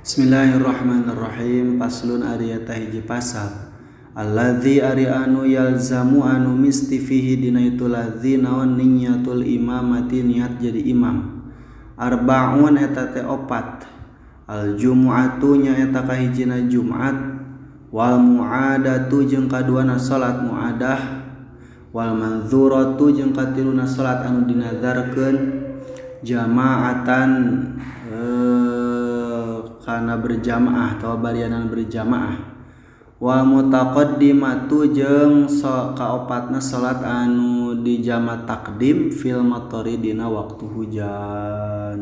Bismillahirrahmanirrahim. Faslun ari eta hiji pasal. Alladzi ari anu yalzamu anu misti fihi dina itu ladzi naon niyatul imamati niat jadi imam. Arbaun eta teh opat. Al jumu'atu nya eta kahijina Jumat, wal mu'adatu jeung kaduana salat mu'adah, wal mandzuratu jeung katiluna salat anu dinazarkeun jamaatan kana berjamaah atau barianan berjamaah, wal mutaqaddimatu jeung kaopatna salat anu dijama takdim fil matori dina waktu hujan.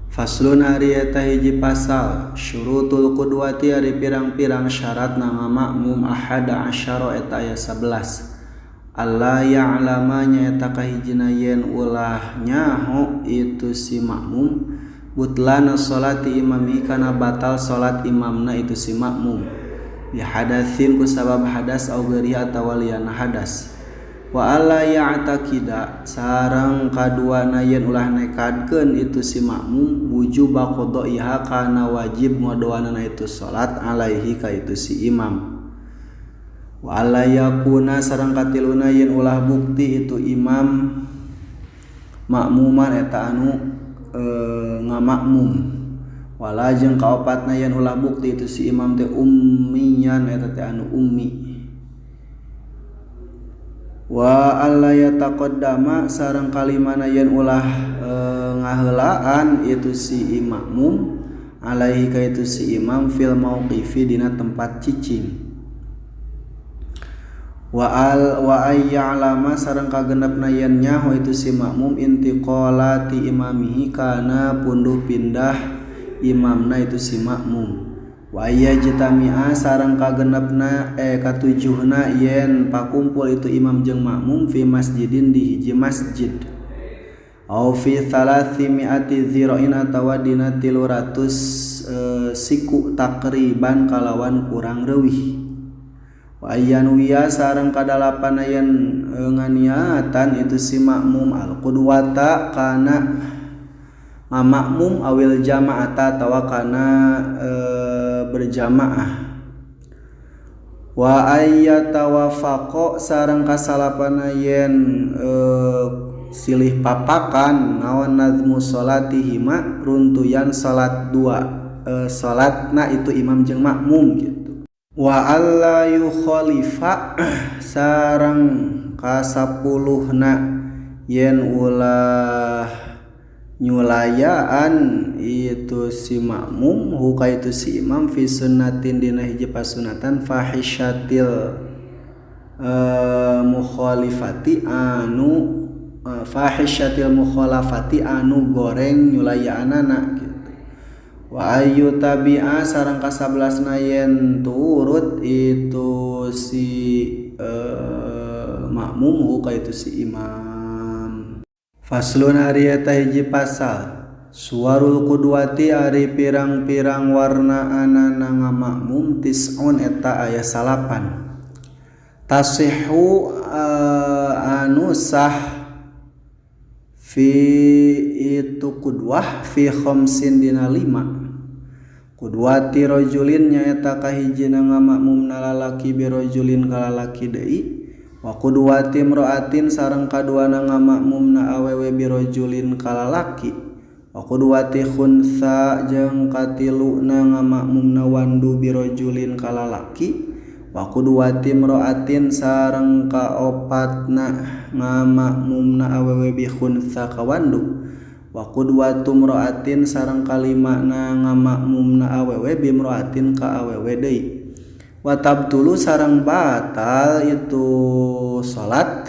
Faslun ari eta hiji pasal. Syurutul qudwati ari pirang-pirang syarat na ngamakmum ahada asyara eta aya 11. Allah ya'lama nya eta kahijina yen ulah nyaho itu si makmum butlana salati imami kana batal salat imamna itu si makmum bi hadatsin ku sabab hadas au ghairihi atawa liyana hadas. Wa alla ya'taqida sareng kaduana yen ulah nekadkeun itu si makmum wujuba qada'iha kana wajib ngodoanana itu salat alaihi ka itu si imam. Wa alla yakuna sareng katiluna yen ulah bukti itu imam makmuman eta anu ngamakmum. Wala jeung kaopatna yen ulah bukti itu si imam teh ummiyan eta teh anu ummi. Wa alla yataqaddama sareng kalimana yen ulah ngaheulaan itu si makmum alaihi ka itu si imam fil mauqifi dina tempat cicing. Wa al wa ayya'lama sareng kagenepna yen nyaho itu si makmum intiqalati imamihi kana punduh pindah imamna itu si makmum. Wa ayyajtami'a sareng kagenepna katujuhna yen pakumpul itu imam jeung makmum fi masjidin di hiji masjid au fi 300 zira'in atawa dina 300 siku takriban kalawan kurang leuwih. Wa ayyanwiya sareng kadalapan yen nganiatan itu si makmum al qudwata kana ngamakmum awil jamaata atawa kana berjamaah. Wa ayyatawafaqa sareng kasalapana yen silih papakan naon nazmu salatihima runtuyan salat dua salatna itu imam jeung makmum gitu. Wa alla yukhalifa sareng kasapuluhna yen ulah nyulayaan itu si makmum huka itu si imam fi sunnatin dina hiji pasunatan fahisyatil mukhalifati anu fahisyatil mukhalafati anu goreng nyulayaanana gitu. Wa ayu tabi'a sareng kasabelasna yen turut itu si makmum huka itu si imam. Faslun ari eta hiji pasal. Suwarul qudwati ari pirang-pirang warna anana ngamakmum tis'un eta aya 9. Tasihu anu sah fi itu qudwah fi khamsin dina 5. Qudwati rajulin nyaeta kahijina ngamakmumna lalaki bi rajulin ka lalaki deui. Wa qudwati imra'atin sareng kaduana ngamakmumna awewe bi rajulin ka lalaki. Wa qudwati khuntsa jeung katiluna ngamakmumna wandu bi rajulin ka lalaki. Wa qudwati imra'atin sareng kaopatna ngamakmumna awewe bi khuntsa ka wandu. Wa qudwatu imra'atin sareng kalimana ngamakmumna awewe bi imra'atin ka awewe deui. Wa tabtulu sareng batal itu salat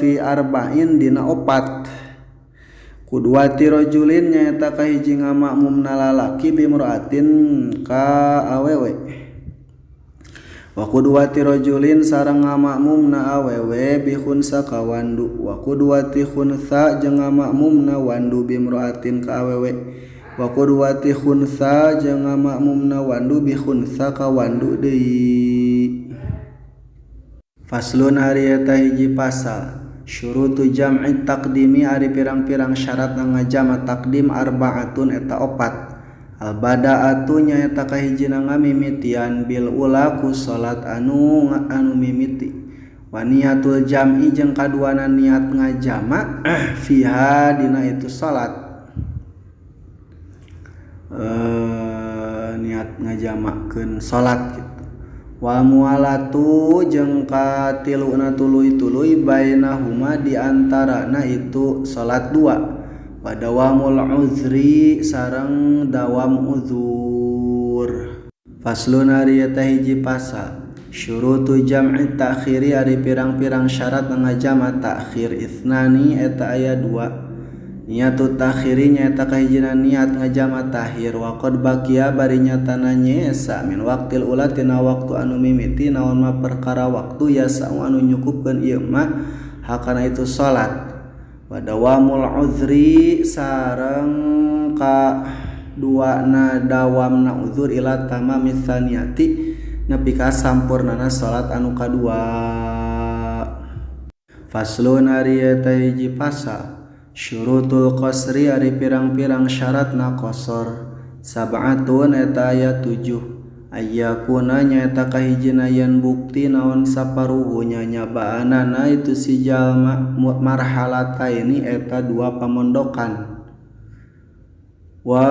fi arba'in dina opat. Qudwati rajulin nyaeta kahiji ngamakmumna lalaki bi imra'atin ka awewe. Wa qudwati rajulin sareng ngamakmumna awewe bi khunsa ka wandu. Wa qudwati khuntsa jeung ngamakmumna wandu bi imra'atin ka awewe. Wa qudwati khuntsa jeung ngamakmumna wandu bi khuntsa ka wandu deui. Faslun ari eta hiji pasal. Syurutu jam'i taqdimi ari pirang-pirang syarat ngajama taqdim arbaatun eta opat. Al bada'atu nyaeta kahijina ngamimitian bil ula ku salat anu anu mimiti. Wa niatul jam'i jeung kaduana niat ngajama fiha dina itu salat. Niat ngajamakeun salat gitu. Wa mualatu jeung katiluna tuluy-tuluy bainahuma di antarana itu salat dua. Wa dawamul uzri sareng dawam uzur. Faslun ari eta hiji pasal. Syurutu jam'i ta'khiri ari pirang-pirang syarat ngajama ta'khir isnani eta aya dua. Niatu ta'khiri nyaeta kahijina niat ngajama ta'khir wa qad baqiya bari nyatana nyesa min waqtil ula tina waktu anu mimiti naon ma perkara waktu yasa anu nyukupkeun ieu mah hakana itu salat. Wa dawamul uzri sareng ka duana dawamna uzur ila tamamis tsaniyati nepi ka sampurnana salat anu kadua. Faslun ari eta hiji pasal. Syurutul qasri ari pirang-pirang syaratna qasar sab'atun eta aya 7. Ayyakuna nyaeta kahijina yen bukti naon saparuhu nyabaanana itu si jalma marhalataini eta dua pamondokan. Wa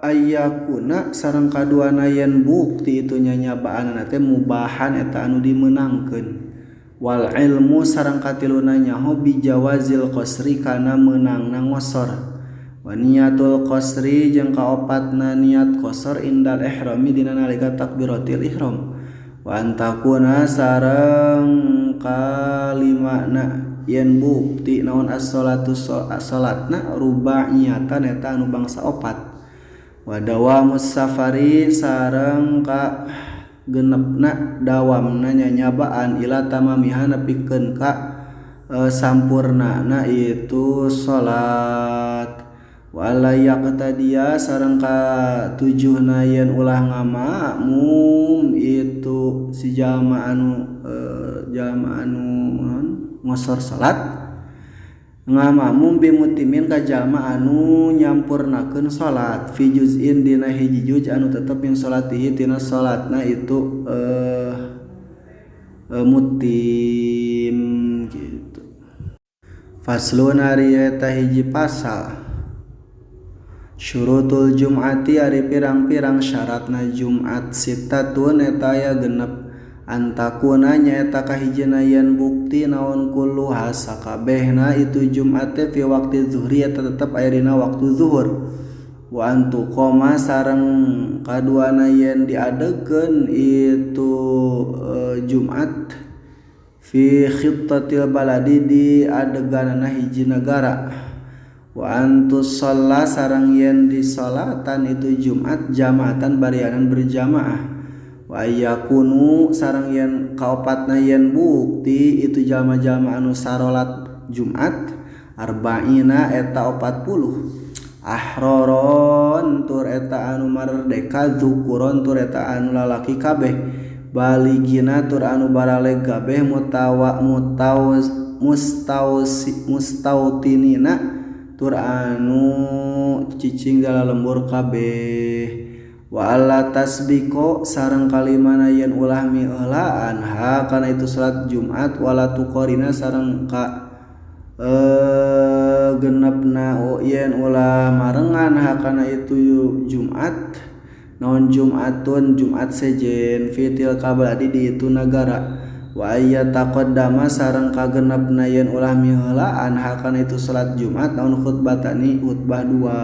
ayyakuna sareng kaduana yen bukti itu nyabaanana teh mubahan eta anu dimeunangkeun. Wal ilmu sareng katiluna nyaho bijawazil qasri kana meunangna ngosor. Wa niatul qasri jeung kaopatna niat qasar indal ihrami dina nalika takbiratil ihram. Wa antakuna sareng kalimana yen bukti naon as-salatu salatna rubaiyatan eta anu bangsa opat. Wa dawamus safari sareng ka genepna dawamna nyanyabaan ila tamamiha nepikeun ka sampurnana itu salat. Wala yaqtadiya sareng ka tujuhna yen ulah ngamakmum itu si jalma anu ngosor salat ngamakmum bimutimin ka jalma anu nyampurnakeun salat fi juz'in dina hiji juz anu tetep min salatihi tina salatna itu mutim gitu. Faslun ari eta hiji pasal. Syurutul jum'ati ari pirang-pirang syaratna Jumat sitatun eta aya genep. Antakuna nyaeta kahijina yen bukti naon kulluha sakabehna itu Jumat teh fi waqti zuhri eta tetep aya dina waktu zuhur. Wa antuqoma sareng kaduana yen diadegeun itu Jumat fi khittatil baladi di adeganana hiji negara. Wa antus shalla sareng yen disolatan itu Jumat jamaatan barianan berjamaah. Wa yakunu sareng yen kaopatna yen bukti itu jalma-jalma anu sarolat Jumat arba'ina eta 40 ahroron tur eta anu merdeka zukuron tur eta anu lalaki kabeh baligina tur anu baraleg kabeh mutawa mutaus mustausi mustautinina tur anu cicing dalam lembur kabeh. Wa alla tasbiqo sareng kalimana yen ulah mieulaan ha kana itu salat Jumat wala tuqorina sareng ka genepna yen ulah marengan ha kana itu Jumat naon Jumatun Jumat sejen fitil kabaladi di itu nagara. Wa ayya taqaddama sareng kagenepna yen ulah miheulaan hakana itu salat Jumat naon khutbatani khutbah dua.